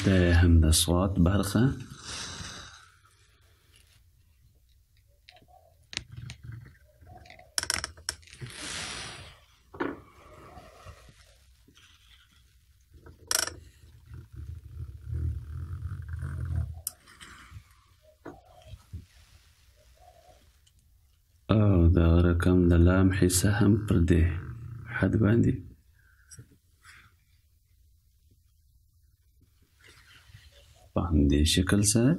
دا هم د صاد برخه. او دا رقم د لام حصه هم پر دې حد باندې په همدې شکل سره.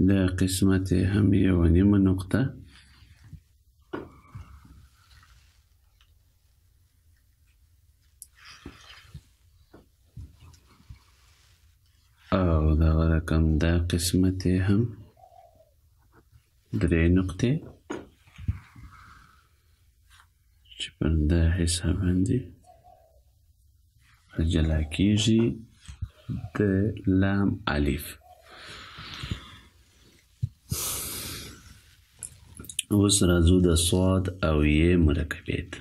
دا قسمت هم یوه نیمه نقطه. او دغه رقم دا قسمت هم درې نقطې چې پر دا حصه باندې جلا کیږي د لام الف. اوس راځو د صاد او یې مرکبې ته.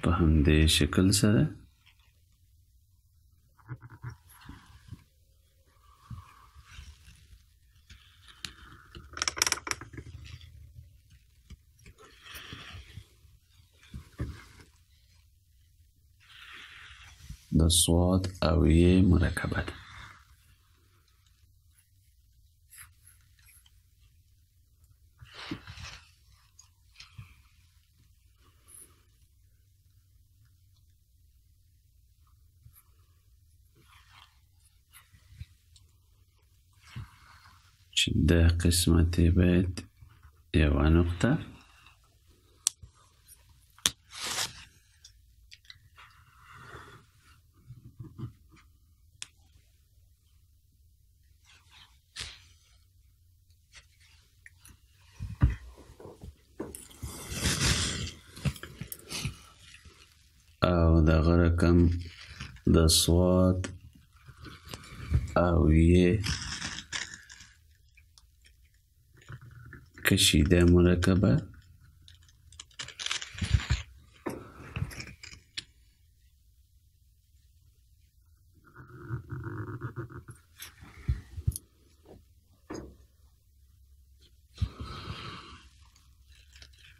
په همدې شکل سره د صاد او یې مرکبه ده. چې دا قسمت یې باید یوه نقطه او دغه رقم د صاد او یې کشیده مرکبه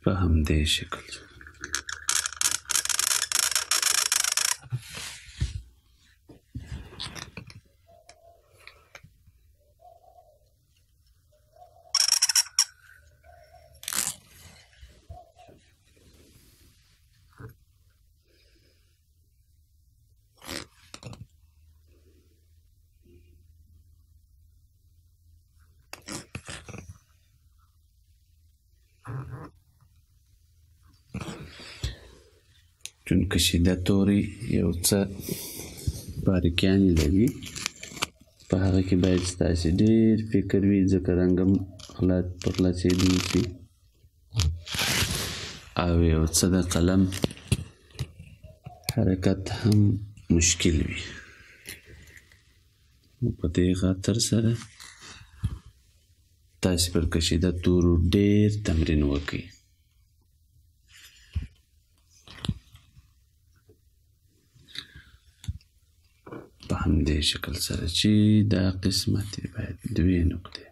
په همدې شکل. چون کشیده توري یو څه باریکیانې لري، په هغه کې باید ستاسې ډېر فکر وي، ځکه رنګ هم په خلاصېدو شي او یو څه د قلم حرکت هم مشکل وي. په دې خاطر سره تاسې پر کشیده تورو ډېر تمرین وکړئ. په همدې شکل سره چې دا قسمت یې باید دوې نقطې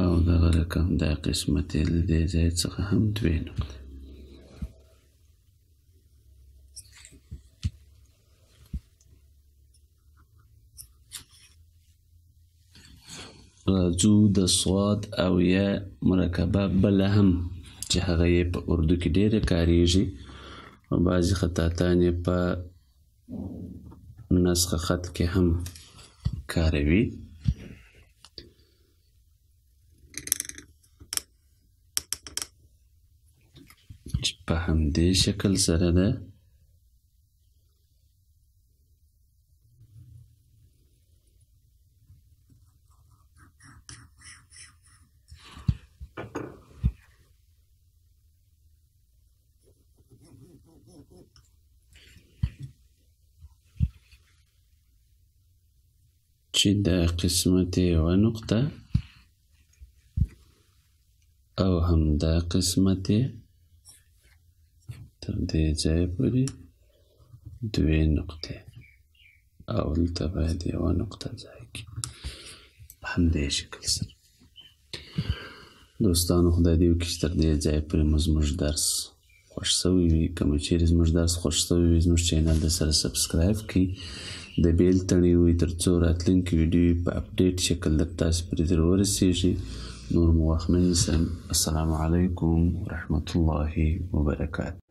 او دغه رقم دا قسمت یې له دې ځای څخه هم دوې نقطې. راځو د صاد او یا مرکبه بله هم چې هغه یې په اردو کې ډېره کاریږي او بعضې خطاطان یې په نسخ خط کې هم کاروي. په همدې شکل سره ده. چې دا قسمت یوه نقطه او همدا قسمت یې تر دې ځایه پورې دوې نقطې، او دلته باید یوه نقطه ځای کړي په همدې شکل سره. دوستانو، خدای دې وکړي چې تر دې ځایه پورې مو زموږ درس خوښ شوی وي. که مو چیرې زموږ درس خوښ شوی وي، زموږ channel د سره subscribe کړئ، د bell تڼۍ وي، تر څو راتلونکې ویډیو په update شکل در تاسو پورې در ورسېږي. نور مو وخت نه نیسم. السلام علیکم ورحمت الله وبرکاته.